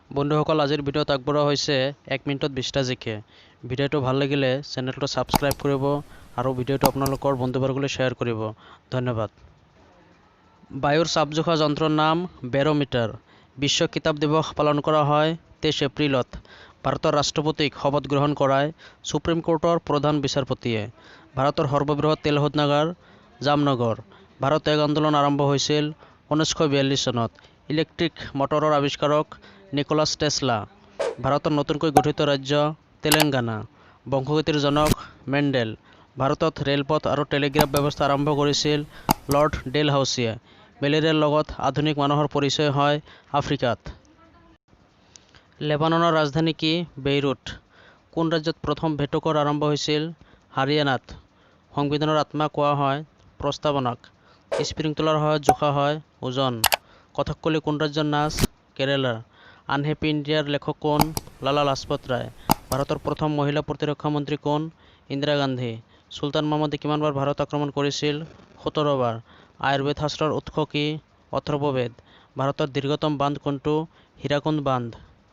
বন্ধুসকল, আজিৰ ভিডিঅ'ত আগবঢ়োৱা হৈছে 1 মিনিটত 20টা জিকে। ভিডিঅ'টো ভাল লাগিলে চেনেলটো ছাবস্ক্ৰাইব কৰিব আৰু ভিডিঅ'টো আপোনালোকৰ বন্ধুবৰ্গলৈ শ্বেয়াৰ কৰিব। ধন্যবাদ। বায়ুৰ চাপ জোখা যন্ত্ৰৰ নাম বেৰ'মিটাৰ। বিশ্ব কিতাপ দিৱস পালন কৰা হয় 23 এপ্ৰিলত। ভাৰতৰ ৰাষ্ট্ৰপতিক শপত গ্ৰহণ কৰায় ছুপ্ৰিম কোৰ্টৰ প্ৰধান বিচাৰপতিয়ে। ভাৰতৰ সৰ্ববৃহৎ তেল শোধনাগাৰ জামনগৰ। ভাৰত ত্যাগ আন্দোলন আৰম্ভ হৈছিল 1942 চনত। ইলেক্ট্ৰিক মটৰৰ আৱিষ্কাৰক নিকোলাছ টেছলা। ভাৰতৰ নতুনকৈ গঠিত ৰাজ্য তেলেংগানা। বংশগতিৰ জনক মেণ্ডেল। ভাৰতত ৰেলপথ আৰু টেলিগ্ৰাফ ব্যৱস্থা আৰম্ভ কৰিছিল লৰ্ড ডেলহাউছিয়ে। মেলেৰিয়াৰ লগত আধুনিক মানুহৰ পৰিচয় হয় আফ্ৰিকাত। লেবাননৰ ৰাজধানী কি? বেইৰুট। কোন ৰাজ্যত প্ৰথম ভেটো কৰ আৰম্ভ হৈছিল? হাৰিয়ানাত। সংবিধানৰ আত্মা কোৱা হয় প্ৰস্তাৱনাক। স্প্ৰিং তোলাৰ সহায়ত জোখা হয় ওজন। কথককলি কোন ৰাজ্যৰ নাচ? কেৰালাৰ। আনহেপী ইণ্ডিয়াৰ লেখক কোন? লালা লাজপত ৰায়। ভাৰতৰ প্ৰথম মহিলা প্ৰতিৰক্ষা মন্ত্ৰী কোন? ইন্দিৰা গান্ধী। চুলতান মাহমুদে কিমানবাৰ ভাৰত আক্ৰমণ কৰিছিল? 17 বাৰ। আয়ুৰ্বেদ শাস্ত্ৰৰ উৎস কি? অথৰ্ববেদ। ভাৰতৰ দীৰ্ঘতম বান্ধ কোনটো? হীৰাকুণ্ড বান্ধ।